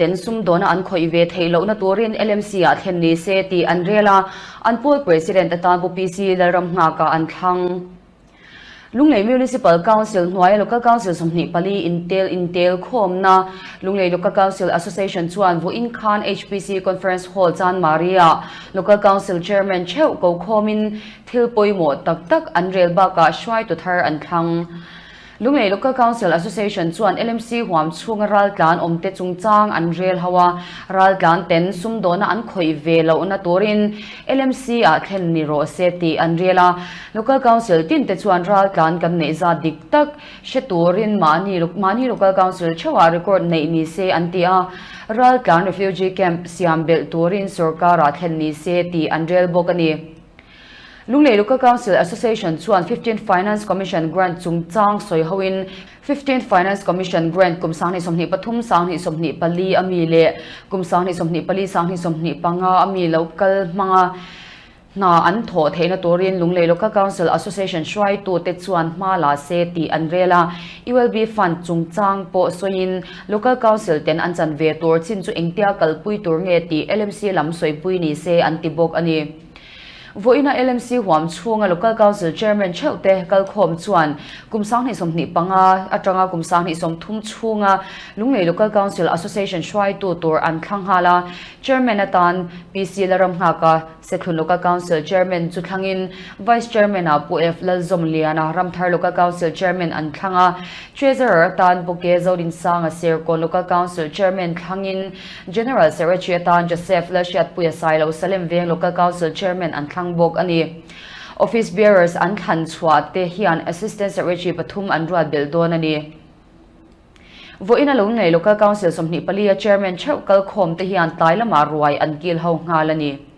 Ten sumdawna an khawih ve theih lohna turin LMC-ah thlen ni se tih an rel a, an pawl President atan Pu PC Lalramnghaka an thlang. Lunglei Municipal Council hnuaia Local Council 24 intel intel khawmna Lunglei Local Council Association chuan vawiin khan HPC Conference Hall Chanmari-ah Local Council Chairman theuh ko khawmin thil pawimawh tak tak an rel bakah hruaitu thar an thlang. Lunglei Local Council Association chuan LMC huam chhunga raltlan awmte chungchang an rel ho a, raltlan ten sumdawna an khawih ve lohna turin LMC ah thlen ni rawh se tih an rel a. Local Council tinte chuan raltlan kan neih zat dik tak hre turin mahni mahni Local Council theuhah record neih ni se an ti a, raltlan refugee camp siam belh turin sorkarah thlen ni se tih an rel bawk a ni. Lunglei Local Council Association chuan Fifteenth Finance Commission Grant chungchang sawi hoin Fifteenth Finance Commission Grant kum 2023 2024 a mi leh kum 2024 2025 a mi lo kal hmanga hna an thawh theihna turin Lunglei Local Council Association hruaitute chuan hma la se tih an rel a. ULB Fund chungchang pawh sawiin Local Council ten an chan ve tur chin chu engtia kalpui tur nge tih LMC lam sawipui ni se an ti bawk a ni. Vawiina LMC huam chhunga Local Council Chairman theuhte kalkhawm chuan kum 2025 atanga kum 2030 chhunga Lunglei Local Council Association hruaitu tur an thlang nghal a. Chairman atan PC Laramnghaka Sethlun Local Council Chairman chu thlangin Vice Chairman-ah Pu F Lalzawmliana Ramthar Local Council Chairman an thlang a. Treasurer atan Pu K Zodinsanga Serkawn Local Council Chairman thlangin General Secretary atan Joseph Lalhriatpuia Sailo Salem Veng Local Council Chairman an thlang bawk a ni. Office Bearers an thlan chhuah te hian Assistant Secretary pathum an ruat belh dawn a ni. Vawiin a lo nei Local Council 24 a Chairman theuh kalkhawm te hian tlai lamah ruai an kil ho nghal a ni.